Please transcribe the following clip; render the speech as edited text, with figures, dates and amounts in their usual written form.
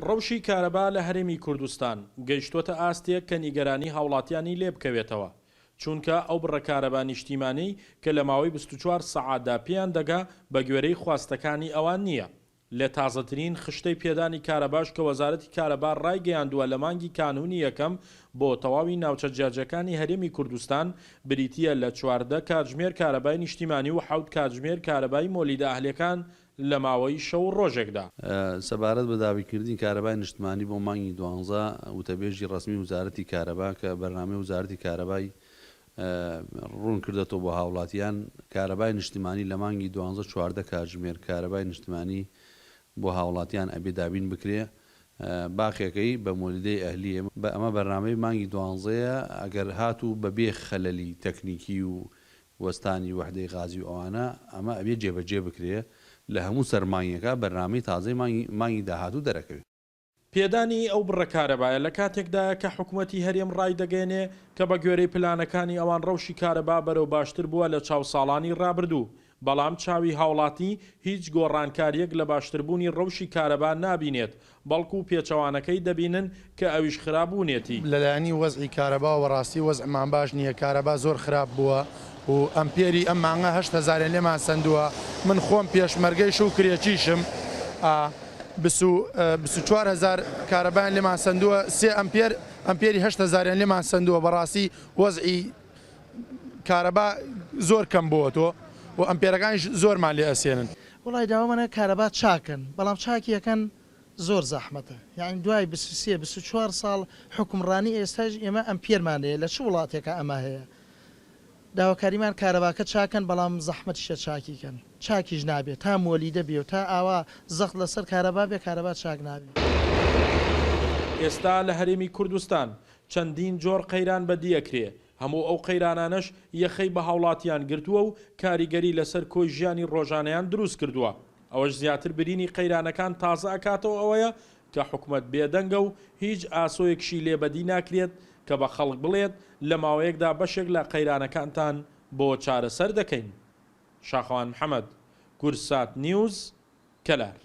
ڕەوشی کارەبا لە هەرێمی کوردستان گەیشتووەتە ئاستێک کە نیگەرانی هاوڵاتیانی لێبکەوێتەوە، چونکە ئەو بڕە کارەبا نیشتیمانەی کە لە ماوەی 24 سەعاتدا پێیان دەگا بەگوێرەی خواستەکانی ئەوان نییە. لە تازەترین خشتەی پێدانی کارەباش کە وەزارەتی کارەبا ڕایگەیاندووە لە مانگی کانوونی یەکەم بۆ تەواوی ناوچە جیاجیاکانی هەرێمی کوردستان بریتییە لە 14 کاتژمێر کارەبای نیشتیمانی و حەوت کاتژمێر کارەبای مۆلیدە ئەهلیەکان لە ماوەی شەو و ڕۆژێکدا. سەبارەت بە دابینکردنی کارەبای نیشتمانی بۆ مانگی دوانزە، وتەبێژی ڕەسمی وزارەتی کارەبا کە بەرنامەی وزارەتی کارەبای ڕوون کردەتەوە بۆ هاوڵاتیان، کارەبای نیشتمانی لە مانگی دوانزە 14 کاتژمێر کارەبای نیشتمانی بۆ هاوڵاتیان ئەبێ دابین بکرێ، باقیەکەی بە مۆلیدەی ئەهلی. ئەمە بەرنامەی مانگی دوانزەیە، ئەگەر هاتوو بەبێ خەلەلی تەکنیکی و وەستانی وەحدەی غازی و ئەوانە، ئەمە ئەبێ جێبەجێ بکرێ لە هەموو سەرمانگێکا بەرنامەی تازەی مانگی مانگی داهاتوو دەرەکەوێ. پێدانی ئەو بڕە کارەبایە لە کاتێکدایە کە حکومەتی هەرێم ڕایدەگەیەنێ کە بە گوێرەی پلانەکانی ئەوان ڕەوشی کارەبا بەرەو باشتر بووە لە چاو ساڵانی ڕابردوو، بەڵام چاوی هاوڵاتی هیچ گۆڕانکارییەک لە باشتربوونی ڕەوشی کارەبا نابینێت، بەڵکو پێچەوانەکەی دەبینن کە ئەویش خراپبوونێتی. لەلایەنی وەزعی کارەباوە بەڕاستی وەزعمان باش نییە، کارەبا زۆر خراپ بووە و ئەمپێری ئەم مانگە هەشت هەزاریان لێمان سەندووە، من خۆم پێشمەرگەیش و کرێچیشم 24 هەزار کارەبایان لێمان سەندووە، سێ ئەمپێر ئەمپێری هەشت هەزاریان لێمان سەندووە، بەڕاستی وەزعی کارەبا زۆر کەم بووەتەوە و ئەمپێرەکانیش زۆرمان لێ ئەسێنن. وەڵای داوامانە کارەبا چاکەن بەڵام چاکی ئەکەن زۆر زەحمەتە یانی دوای 23 24 ساڵ حوکمڕانی ئێستاش ئێمە ئەمپێرمان هەیە لە چ وڵاتێکا ئەمە هەیە داواکاریمان کارەباکە چاکەن بەڵام زەحمەتیشە چاکی کەن چاکیش نابێ تا مۆلیدە بێ و تا ئاوا زەخت لەسەر کارەبا بێ کارەبا چاک نابێ. ئێستا لە هەرێمی کوردستان چەندین جۆر قەیران بەدیئەکرێ، هەموو ئەو قەیرانانەش یەخەی بە هاوڵاتیان گرتووە و کاریگەری لەسەر کۆی ژیانی ڕۆژانەیان دروست کردووە. ئەوەش زیاتر برینی قەیرانەکان تازە ئەکاتەوە ئەوەیە کە حکومەت بێدەنگە و هیچ ئاسۆیەکشی لێ بەدی ناکرێت کە بە خەڵک بڵێت لە ماوەیەکدا بەشێک لە قەیرانەکانتان بۆ چارەسەر دەکەین. شاخەوان محەمەد، کوردسات نیوز، کەلار.